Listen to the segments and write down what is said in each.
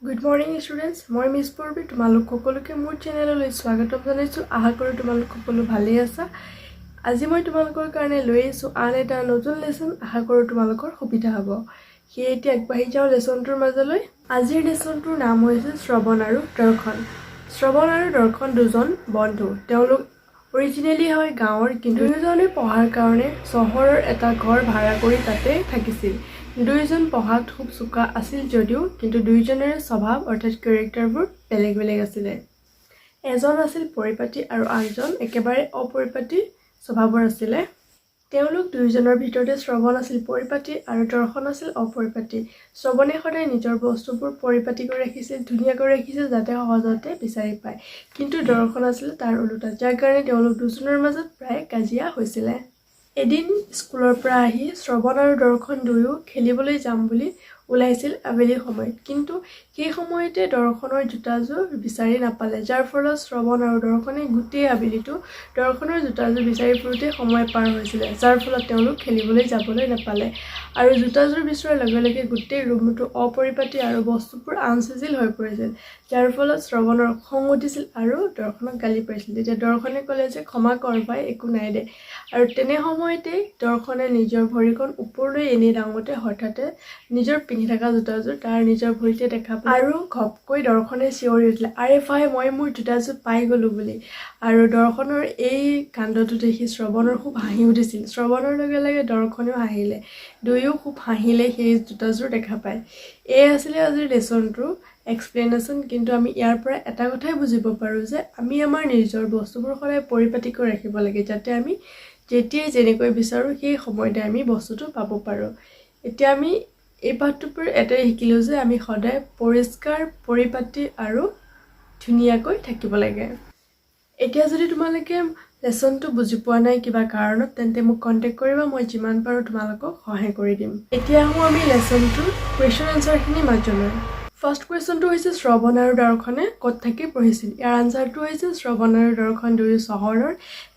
Good morning, students. মই miss পূৰ্বী, তোমালোক সকলোকে মোৰ চেনেললৈ স্বাগতম জনাইছোঁ। আশা কৰোঁ তোমালোক সকলো ভালেই আছা। আজি মই তোমালোকৰ কাৰণে লৈ আহিছোঁ আন এটা নতুন লেচন। আশা কৰোঁ তোমালোকৰ সুবিধা হ'ব। সেয়ে এতিয়া আগবাঢ়ি যাওঁ লেচনটোৰ মাজলৈ। আজিৰ লেচনটোৰ নাম হৈছে শ্ৰৱণ আৰু দৰ্শন। শ্ৰৱণ আৰু দৰ্শন দুজন বন্ধু। তেওঁলোক অৰিজিনেলি হয় গাঁৱৰ, কিন্তু দুয়োজনে পঢ়াৰ কাৰণে চহৰৰ এটা ঘৰ ভাড়া কৰি তাতে থাকিছিল। দুয়োজন পঢ়াত খুব চোকা আছিল যদিও কিন্তু দুয়োজনৰে স্বভাৱ অৰ্থাৎ কেৰেক্টাৰবোৰ বেলেগ বেলেগ আছিলে। এজন আছিল পৰিপাটি আৰু আনজন একেবাৰে অপৰিপাটি স্বভাৱৰ আছিলে। তেওঁলোক দুয়োজনৰ ভিতৰতে শ্ৰৱণ আছিল পৰিপাটি আৰু দৰ্শন আছিল অপৰিপাটি। শ্ৰৱণে সদায় নিজৰ বস্তুবোৰ পৰিপাটি কৰি ৰাখিছিল, ধুনীয়াকৈ ৰাখিছিল, যাতে সহজতে বিচাৰি পায়। কিন্তু দৰ্শন আছিল তাৰ ওলোটা, যাৰ কাৰণে তেওঁলোক দুজনৰ মাজত প্ৰায় কাজিয়া হৈছিলে। এদিন স্কুলৰ পৰা আহি শ্ৰৱণ আৰু দৰ্শন দুয়ো খেলিবলৈ যাম বুলি ওলাইছিল আবেলি সময়ত। কিন্তু সেই সময়তে দৰ্শনৰ জোতাযোৰ বিচাৰি নাপালে, যাৰ ফলত শ্ৰৱণ আৰু দৰ্শনে গোটেই আবেলিটো দৰ্শনৰ জোতাযোৰ বিচাৰি ফুৰোঁতে সময় পাৰ হৈছিলে, যাৰ ফলত তেওঁলোক খেলিবলৈ যাবলৈ নাপালে। আৰু জোতাযোৰ বিচৰাৰ লগে লগে গোটেই ৰুমটো অপৰিপাটি আৰু বস্তুবোৰ আনচিজিল হৈ পৰিছিল, যাৰ ফলত শ্ৰৱণৰ খং উঠিছিল আৰু দৰ্শনক গালি পাৰিছিল। তেতিয়া দৰ্শনে ক'লে যে ক্ষমা কৰ ভাই, একো নাই দে। আৰু তেনে সময়তেই দৰ্শনে নিজৰ ভৰিখন ওপৰলৈ এনেই দাঙোতে হঠাতে নিজৰ পিন্ধি থকা জোতাযোৰ তাৰ নিজৰ ভৰিতে দেখা পালে আৰু ঘপকৈ দৰ্শনে চিঞৰি উঠিলে, "আৰে ভাই, মই মোৰ জোতাযোৰ পাই গ'লোঁ" বুলি। আৰু দৰ্শনৰ এই কাণ্ডটো দেখি শ্ৰৱণৰ খুব হাঁহি উঠিছিল। শ্ৰৱণৰ লগে লগে দৰ্শনেও হাঁহিলে। দুয়ো খুব হাঁহিলে সেই জোতাযোৰ দেখা পায়। এই আছিলে আজিৰ লেচনটোৰ এক্সপ্লেনেশ্যন। কিন্তু আমি ইয়াৰ পৰা এটা কথাই বুজিব পাৰোঁ যে আমি আমাৰ নিজৰ বস্তুবোৰ সদায় পৰিপাটিকৈ ৰাখিব লাগে, যাতে আমি যেতিয়াই যেনেকৈ বিচাৰোঁ সেই সময়তে আমি বস্তুটো পাব পাৰোঁ। এতিয়া আমি এই পাঠটোৰ পৰা এটাই শিকিলোঁ যে আমি সদায় পৰিষ্কাৰ, পৰিপাটি আৰু ধুনীয়াকৈ থাকিব লাগে। এতিয়া যদি তোমালোকে লেচনটো বুজি পোৱা নাই কিবা কাৰণত, তেন্তে মোক কণ্টেক্ট কৰিবা। মই যিমান পাৰোঁ তোমালোকক সহায় কৰি দিম। এতিয়া আহোঁ আমি লেচনটোৰ কুৱেশ্যন এনচাৰখিনিৰ মাজলৈ। ফাৰ্ষ্ট কুৱেশ্যনটো হৈছে, শ্ৰৱণ আৰু দৰ্শনে ক'ত থাকি পঢ়িছিল? ইয়াৰ আনচাৰটো হৈছে, শ্ৰৱণ আৰু দৰ্শন দুয়ো চহৰৰ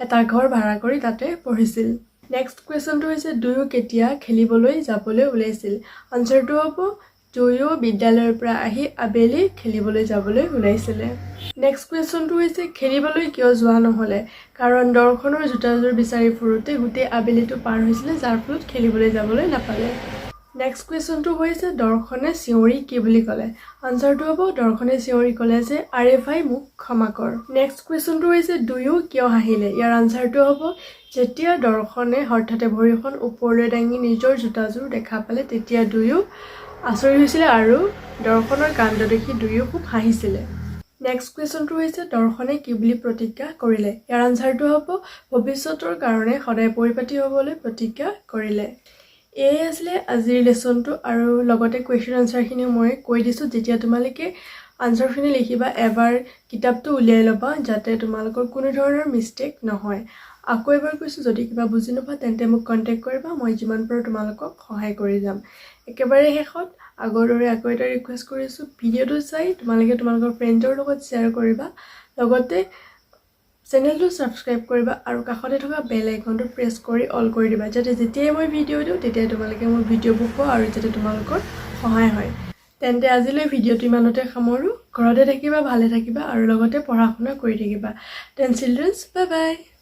এটা ঘৰ ভাড়া কৰি তাতে পঢ়িছিল। নেক্সট কুৱেশ্যনটো হৈছে, দুয়ো কেতিয়া খেলিবলৈ যাবলৈ ওলাইছিল? আনচাৰটো হ'ব, দুয়ো বিদ্যালয়ৰ পৰা আহি আবেলি খেলিবলৈ যাবলৈ ওলাইছিলে। নেক্সট কুৱেশ্যনটো হৈছে, খেলিবলৈ কিয় যোৱা নহ'লে? কাৰণ দৰ্শনৰ জোতাযোৰ বিচাৰি ফুৰোঁতে গোটেই আবেলিটো পাৰ হৈছিলে, যাৰ ফলত খেলিবলৈ যাবলৈ নাপালে। নেক্সট কুৱেশ্যনটো হৈছে, দৰ্শনে চিঞৰি কি বুলি ক'লে? আনচাৰটো হ'ব, দৰ্শনে চিঞৰি ক'লে যে আৰে ভাই, মোক ক্ষমা কৰ। নেক্সট কুৱেশ্যনটো হৈছে, দুয়ো কিয় হাঁহিলে? ইয়াৰ আনচাৰটো হ'ব, যেতিয়া দৰ্শনে হঠাতে ভৰিখন ওপৰলৈ দাঙি নিজৰ জোতাযোৰ দেখা পালে, তেতিয়া দুয়ো আচৰিত হৈছিলে আৰু দৰ্শনৰ কাণ্ড দেখি দুয়ো খুব হাঁহিছিলে। নেক্সট কুৱেশ্যনটো হৈছে, দৰ্শনে কি বুলি প্ৰতিজ্ঞা কৰিলে? ইয়াৰ আনচাৰটো হ'ব, ভৱিষ্যতৰ কাৰণে সদায় পৰিপাটি হ'বলৈ প্ৰতিজ্ঞা কৰিলে। এয়াই আছিলে আজিৰ লেচনটো আৰু লগতে কুৱেশ্যন আনচাৰখিনিও মই কৈ দিছোঁ। যেতিয়া তোমালোকে আনচাৰখিনি লিখিবা, এবাৰ কিতাপটো উলিয়াই ল'বা, যাতে তোমালোকৰ কোনো ধৰণৰ মিষ্টেক নহয়। আকৌ এবাৰ কৈছোঁ, যদি কিবা বুজি নোপোৱা তেন্তে মোক কণ্টেক্ট কৰিবা। মই যিমান পাৰোঁ তোমালোকক সহায় কৰি যাম। একেবাৰে শেষত আগৰ দৰে আকৌ এটা ৰিকুৱেষ্ট কৰিছোঁ, ভিডিঅ'টো চাই তোমালোকে তোমালোকৰ ফ্ৰেণ্ডৰ লগত শ্বেয়াৰ কৰিবা, লগতে চেনেলটো ছাবস্ক্ৰাইব কৰিবা আৰু কাষতে থকা বেল আইকনটো প্ৰেছ কৰি অল কৰি দিবা, যাতে যেতিয়াই মই ভিডিঅ' দিওঁ তেতিয়াই তোমালোকে মোৰ ভিডিঅ'বোৰ পোৱা আৰু যাতে তোমালোকৰ সহায় হয়। তেন্তে আজিলৈ ভিডিঅ'টো ইমানতে সামৰোঁ। ঘৰতে থাকিবা, ভালে থাকিবা আৰু লগতে পঢ়া শুনা কৰি থাকিবা। Then children's, bye bye.